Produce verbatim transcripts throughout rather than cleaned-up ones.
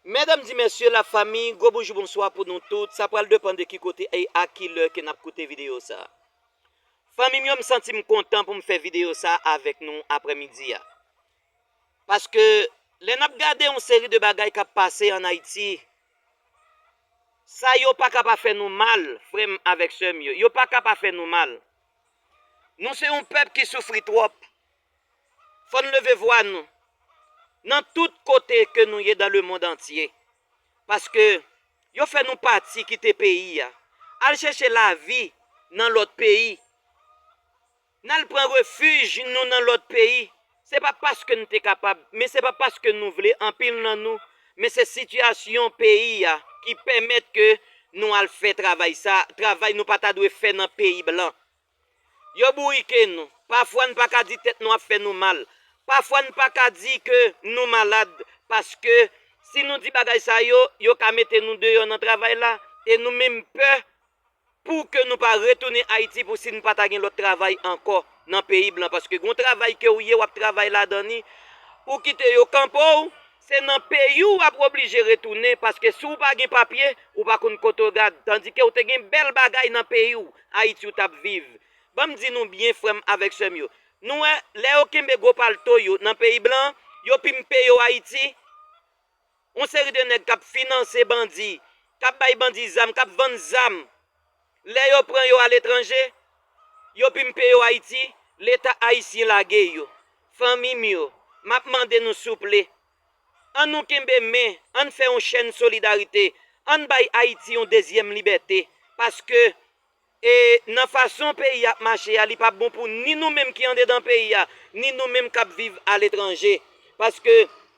Medam di mesye, lafanmi, gwo boujou bonswa pou nou tout. Sa pral depann de ki kote e a ki lè ke n ap koute videyo sa. Fanmi m yo, m santi m kontan pou m fè videyo sa avèk nou aprèmidi a. Paske lè n ap gade yon seri de bagay k ap pase ann Ayiti, sa yo pa ka pa fè nou mal, frè m avèk sè m yo. Yo pa ka pa fè nou mal. Nou se yon pèp ki soufri twòp. Fò n leve vwa nou nan tout kote ke nou ye dans le monde entier. Paske yo fè nou pati kite peyi a, al chèche lavi nan lòt peyi. N al pran refij nou nan lòt peyi. Se pa paske n te kapab, men se pa paske nou vle, anpil nan nou, men se sitiyasyon peyi a ki pèmèt ke nou al fè travay sa, travay nou pa ta dwe fè nan peyi blan. Yo bourike nou. Pafwa n pa ka di tèt nou ap fè nou mal. Pafwa n pa ka di ke nou malad, paske si nou di bagay sa yo, yo ka mete nou deyò nan travay la, e nou menm pè pou ke nou pa retounen Ayiti pou si n pa ta gen lòt travay ankò nan peyi blan, paske gon travay ke w ye, w ap travay ladan ni, ou kite yo kanpe w, se nan peyi w w ap oblije retounen, paske si w pa gen papye, ou pa konn kote w gad, tandike w te gen bèl bagay nan peyi w, Ayiti w t ap viv. Ban m di nou byen, frè m avèk sè m yo, nou wè, lè yo kenbe gwo palto yo nan peyi blan, yo pimpe yo Ayiti, yon seri de nèg k ap finanse bandi, k ap bay bandi zam, k ap vann zam. Lè yo pran yo aletranje, yo pimpe yo Ayiti, Leta ayisyen lage yo. Fanmi m yo, m ap mande nou souple, ann nou kenbe men, ann fè yon chèn solidarite, ann bay Ayiti yon dezyèm libète, paske E nan fason peyi a ap mache a, li p ap bon pou ni nou menm ki andedan peyi a, ni nou menm k ap viv aletranje. Paske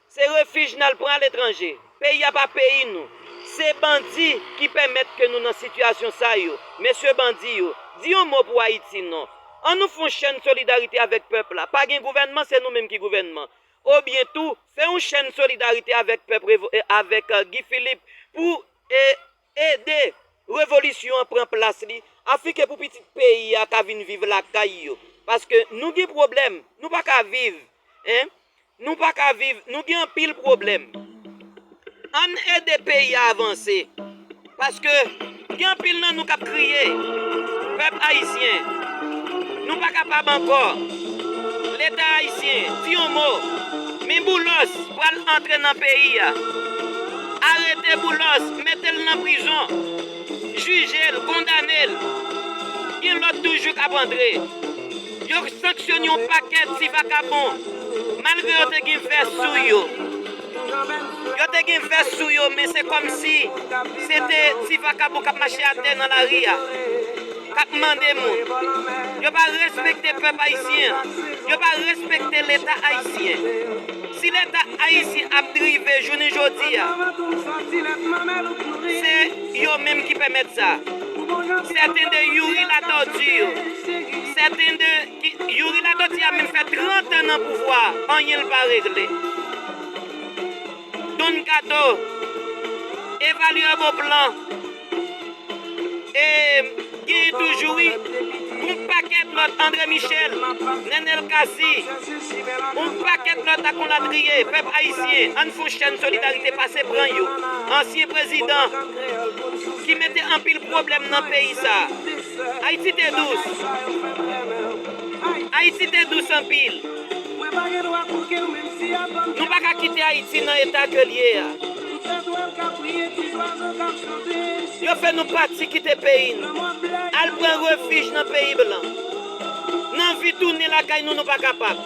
se refij n al pran aletranje. Peyi a pa peyi nou. Se bandi ki pèmèt ke nou nan sitiyasyon sa yo. Mesye bandi yo, di yon mo pou Ayiti non. Ann nou fè yon chèn solidarite avèk pèp la. Pa gen gouvènman, se nou menm ki gouvènman. Oubyen tou, fè yon chèn solidarite avèk pèp revo- e avèk Guy Philippe pou e ede revolisyon an pran plas li, afin ke pou pitit peyi a ka vin viv lakay yo. Paske nou gen pwoblèm, nou pa ka viv, en, nou pa ka viv, nou gen anpil pwoblèm. Ann ede peyi a avanse, paske gen anpil nan nou k ap kriye. Pèp ayisyen, nou pa kapab ankò. Leta ayisyen, di yon mo. Men Boulos pral antre nan peyi a. Arete Boulos, mete l nan prizon. Jije l, kondane l. Gen lòt toujou k ap antre. Yo sanksyone yon pakèt ti vakabon, malgre yo te gen vès sou yo. Yo te gen vès sou yo, men se kòmsi se te ti vakabon k ap mache atè nan lari a, k ap mande moun. Yo pa respekte pèp ayisyen an. Yo pa respekte Leta ayisyen. Si Leta ayisyen ap drive jounen jodi a, se yo menm ki pèmèt sa. Sèten de Youri Latortue yo, sèten de ki, Youri Latortue a menm fè trant an nan pouvwa, anyen l pa regle. Don Kato, Evalyè Beauplan, e genyen toujou, wi, gon pakèt lòt, André Michel, Nenel Cassy, yon pakèt lòt ak yon latriye. Pèp ayisyen, ann fè yon chèn solidarite, pase pran yo. Ansyen prezidan ki mete anpil pwoblèm nan peyi sa. Ayiti te dous. Ayiti te dous anpil. Nou pa ka kite Ayiti nan eta ke l ye a. Yo fè nou pati kite peyi nou, al pran refij nan peyi blan. N anvi tounen lakay nou, nou pa kapab.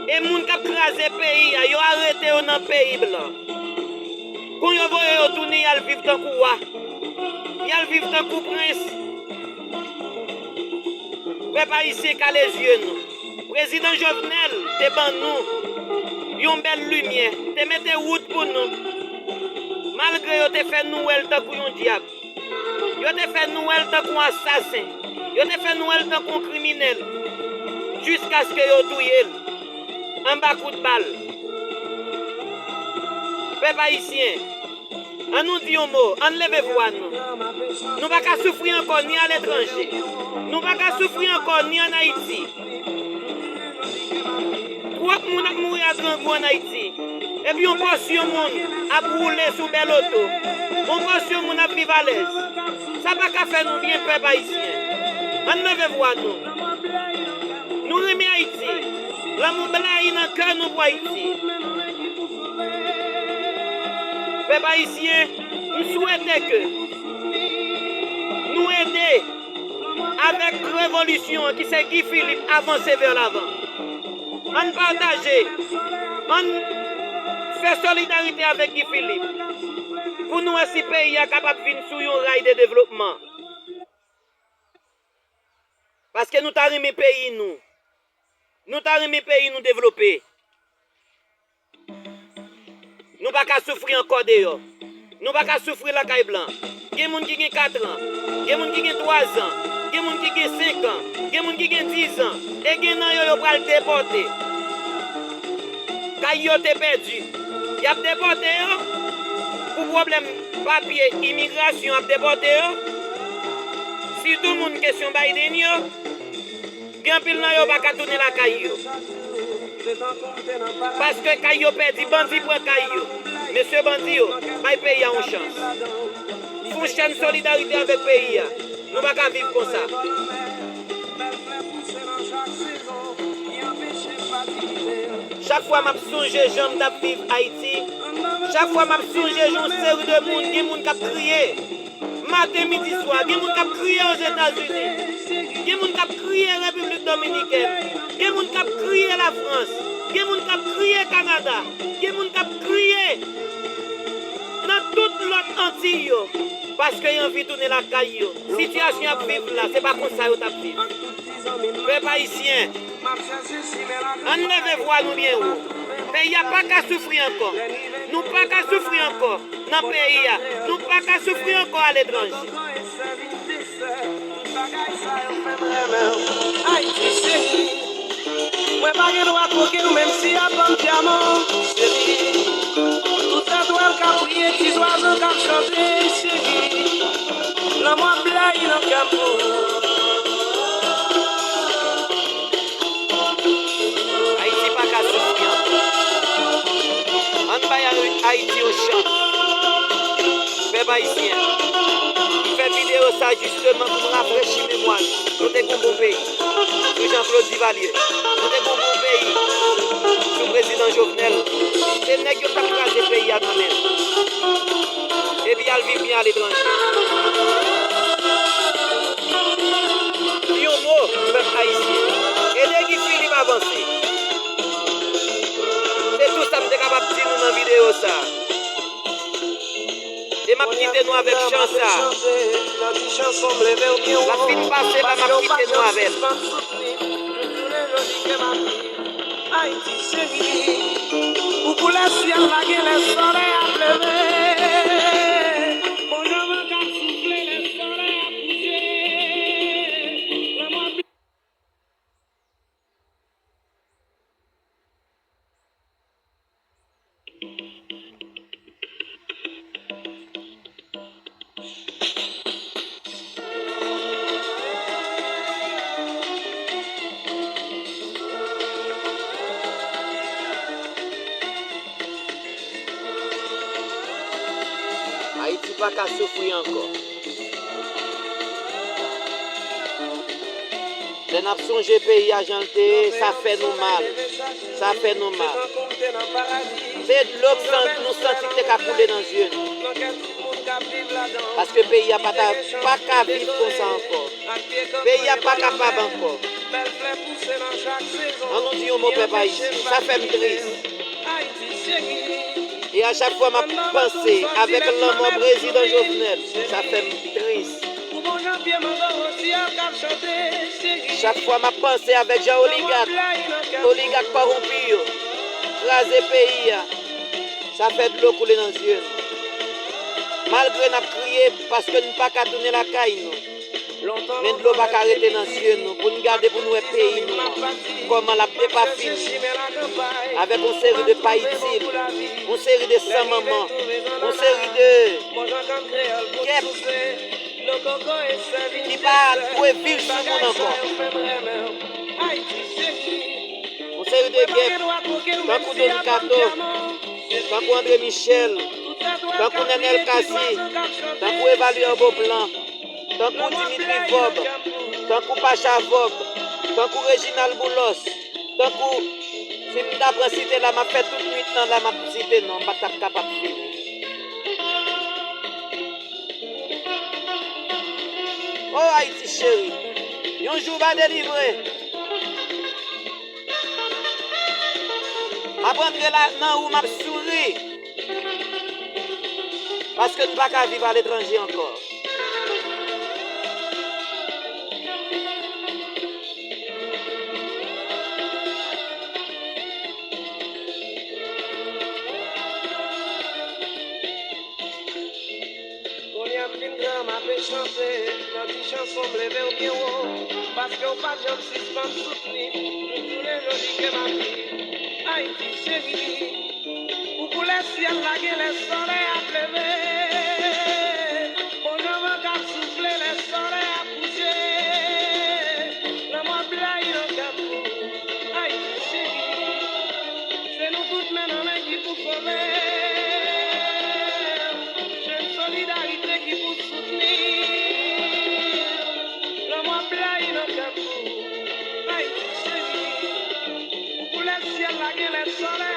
E moun k ap kraze peyi a, yo arete yo nan peyi blan. Kon yo voye yo tounen, y al viv tankou wa. Y al viv tankou prens. Pèp ayisyen, kale zye nou. Prezidan Jovenel te ban nou yon bèl limyè, te mete wout pou nou. Malgre yo te fè nou wè l tankou yon dyab, yo te fè nou wè l tankou yon asasen, yo te fè nou wè l tankou yon kriminèl, jiskaske yo touye l anba kout bal. Pèp ayisyen, ann nou di yon mo, ann leve vwa nou. Nou pa ka soufri ankò ni aletranje. Nou pa ka soufri ankò ni ann Ayiti. Twòp moun ap mouri a grangou ann Ayiti. Epi yon pòsyon moun ap woule sou bèl oto. Yon pòsyon moun ap viv alèz. Sa pa ka fè nou byen, pèp ayisyen. Ann leve vwa nou. Nou renmen Ayiti. Lanmou blayi nan kè nou pou Ayiti. Pèp ayisyen, m swete ke nou ede avèk revolisyon an ki se Guy Philippe avanse vè lavan. Ann pataje, ann fè solidarite avèk Guy Philippe pou nou wè si peyi a kapab vin sou yon ray de devlopman. Paske nou ta renmen peyi nou. Nou ta renmen peyi nou devlope. Nou pa ka soufri ankò deyò. Nou pa ka soufri lakay blan. Gen moun ki gen katran, gen moun ki gen twazan, gen moun ki gen senkan, gen moun ki gen dizan, e gen nan yo yo pral depòte. Kay yo te pèdi, y ap depòte yo. Pou pwoblèm papye imigrasyon, ap depòte yo. Sitou moun kesyon Biden yo. Gen anpil nan yo pa ka tounen lakay yo. Paske kay yo pèdi, bandi pran kay yo. Mesye bandi yo, bay peyi a yon chans. Fon chèn solidarite avèk peyi a. Nou pa ka viv konsa. Chak fwa m ap sonje jan m t ap viv Ayiti, chak fwa m ap sonje jan yon seri de moun, gen moun k ap kriye. Maten, midi, swa, gen moun k ap kriye Ozetazini. Gen moun k ap kriye Repiblik Dominikèn. Gen moun k ap kriye Lafrans. Gen moun k ap kriye Kanada. Gen moun k ap kriye nan tout lòt Antiy yo. Paske yo anvi tounen lakay yo. Sitiyasyon y ap viv la, se pa konsa yo t ap viv. Pèp ayisyen, ann leve vwa nou byen wo. Peyi a pa ka soufri ankò. Nou pa ka soufri ankò nan peyi a. Nou pa ka soufri ankò aletranje. Ayiti cheri, mwen pa gen dwa twoke w menm si y ap ban m dyaman, cheri. Tout etwal k ap briye, ti zwazo k ap chante, cheri. Lanmou ap blayi nan kè m pou ou. Ayiti pa ka soufri ankò. Ann bay Ayiti yon chans. Pèp ayisyen, m fè videyo sa jisteman pou m rafrechi memwa nou. Nou te gon bon peyi. Sou Jean Claude Duvalier. Nou te gon bon peyi. Sou prezidan Jovenel. Se nèg yo k ap kraze peyi a nan men l. Epi y al viv byen aletranje. Di yon mo pou pèp ayisyen. Ede Guy Philippe avanse. Se tou sa m te kapab di nou nan videyo sa. E m ap kite nou avèk chan sa. L ap fin pase la, m ap kite nou avè l. Ayiti cheri, ou koulè syèl la genlè solèy ap leve. Bon jan van k ap soufle, lè solèy ap kouche. Lanmò ap Ayiti pa ka soufri ankò. Lè n ap sonje peyi a jan l te ye, sa fè nou mal. Sa fè nou mal. Se dlo k san-, nou santi k te ka koule nan zye nou. Paske peyi a pa ta, pa ka viv konsa ankò. Peyi a pa kapab ankò. Ann nou di yon mo, pèp ayisyen. Sa fè m tris. E a chak fwa m ap panse avèk lanmò prezidan Jovenel, sa fè m tris. Chak fwa m ap panse avèk jan oligak, oligak kòwonpi yo kraze peyi a, sa fè dlo koule nan zye n. Malgre n ap kriye paske n pa ka tounen lakay nou, men dlo pa ka rete nan zye nou pou n gade, pou n wè peyi nou an, kòman l ap depafini avèk yon seri de pa itil, yon seri de san manman, yon seri de gèp ki pa dwe viv sou moun ankò. Yon seri de gèp, tankou Don Kato, tankou André Michel, tankou Nenel Cassy, tankou Evalyer Beauplan, tankou Dimitri Vorbe, tankou Pacha Vorbe, tankou Reginald Boulos, tankou, si m ta pran site la, m ap fè tout nwit lan la, m ap site non, m pa t ap kapab fini. O Ayiti cheri, yon jou w va delivre. M ap antre la nan ou, m ap souri. Paske n pa ka viv aletranje ankò. Kounye a m vin gran, m ape chante nan ti chanson, m leve w byen wo, paske w pa t janm sispann soutni m, toujou leve w di ke m ap viv. Ayiti cheri, pou koulè syèl la gen lè solèy ap leve, bon jan van k ap soufle lè solèy ap kouche, lanmò blayi nan kè m pou ou. Ayiti cheri, se nou tout men nan men ki pou sove. Jèn solidarite ki pou soutni. Lanmò blayi nan kè m pou ou. Ayiti cheri, pou koulè syèl la gen lè solèy